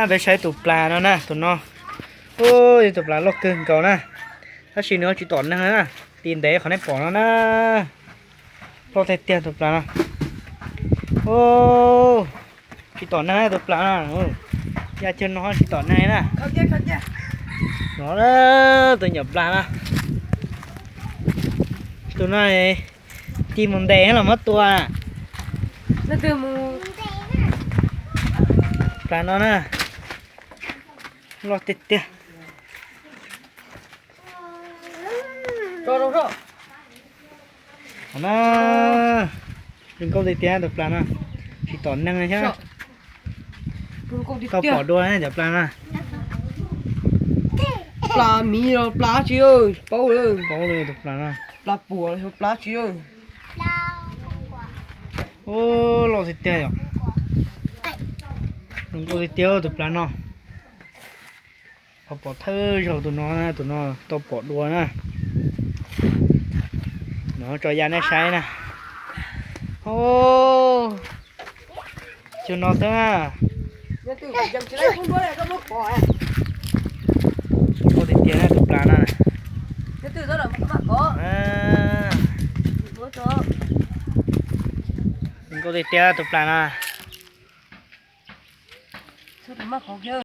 Peb saib tus plas no na, tus no. Ub, tus plas loj kawg nkaus na. Tab sis nws tsis tom neeg na. Tis ntev qhov nej pom no na. Loj tiag tiag tus plas no. Ub, tsis tom neeg tus plas no. Ya cag no tsis tom neeg na. No na, tus nyuam plas no. Tus no cig mus ntes los muab tua. Plas no na, loj tiag tiag. Zoo nkauj tiag tiag tus plas no, tsis tom neeg thiab. Tau pom dua cov plas no. Plas miv los plas tsi, paub lawm. Paub lawm tus plas no. Plas puam los yog plas tsi. Ub, loj tiag tiag yom. Zoo nkauj tiag tiag tus plas no. Tau pom thawj zaug tus no, tus no tau pom dua na. No tso ya nej saib na. Ub, cua no xwb na. Zoo nkauj tiag tiag na tus plas no. Zoo nkauj tiag tiag tus plas no.